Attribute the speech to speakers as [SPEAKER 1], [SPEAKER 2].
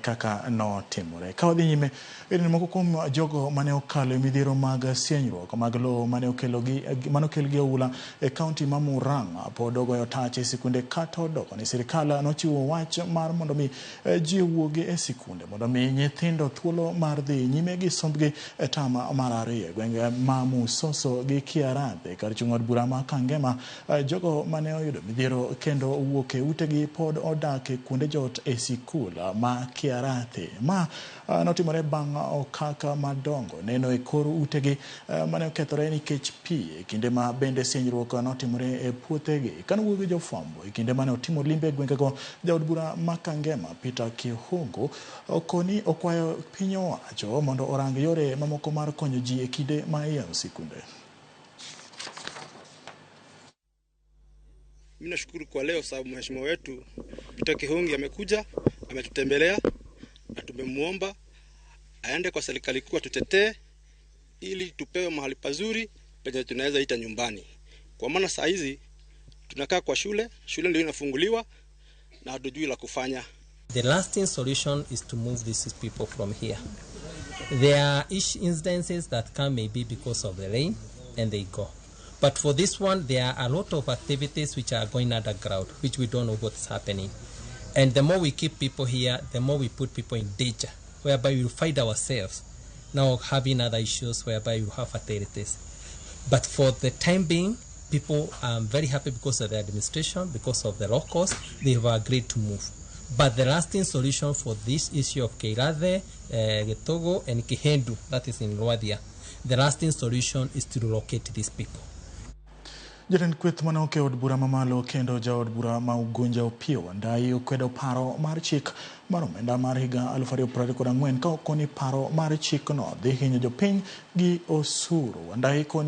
[SPEAKER 1] kaka notimore. Ka wadhi nyime, ere moko kuom jogo mane okalo e midhiero mag sienyruok mag lowo mane okel gi oula e kaunti ma Murang'a pod ogoyo tach e sikunde kata odoko ni sirikal nochiwo wach mar mondo mi ji owuogi e sikunde mondo mi nyithindo thuolo mar dhi nyime gi sombgi e tam mar ariyo e gwenge ma Musoso gi Kiarathe kar chung' od bura ma Kangema. Jogo mane oyudo midhiero kendo wuok e utegi pod odak e kuonde jot e sikul ma Kiarathe. Ma notimore bang' okaka madongo neno e kor utegi mane okethore nikech pi e kinde ma bende sienyruok notimore e puothegi. Kane owuoyo gi jofwambo e kinde mane otimo limbe e gwengego, jaod bura ma Kangema Peter Kihungu okoni okwayo piny owacho mondo orang yore mamoko mar konyo ji e kinde ma iyawo sikunde.
[SPEAKER 2] Mimi nashukuru kwa leo sababu mheshimiwa wetu Peter Kihungi amekuja, ametutembelea na tumemuomba aende kwa serikali kuu atutetee ili tupewe mahali pazuri penye tunaweza ita nyumbani. Kwa maana saa hizi tunakaa kwa shule, shule ndio inafunguliwa na hatujui la kufanya.
[SPEAKER 3] The lasting solution is to move these people from here. There are incidences that come maybe because of the rain and they go. But for this one, there are a lot of activities which are going underground, which we don't know what's happening. And the more we keep people here, the more we put people in danger, whereby we find ourselves now having other issues whereby you have fatalities. But for the time being, people are very happy because of the administration, because of the low cost, they have agreed to move. But the lasting solution for this issue of Kirathe, Gitogo, and Kihendu, that is in Rwathia, the lasting solution is to relocate these people.
[SPEAKER 1] Jatend kweth mane oke od bura mamalo kendo jaod bura ma Ugunja Opiyo Wandayi okwedo paro mar chik mar omenda mar higa 2024 ka okoni paro mar chikno dhi hinyo jopiny gi osuru. Wandayi koni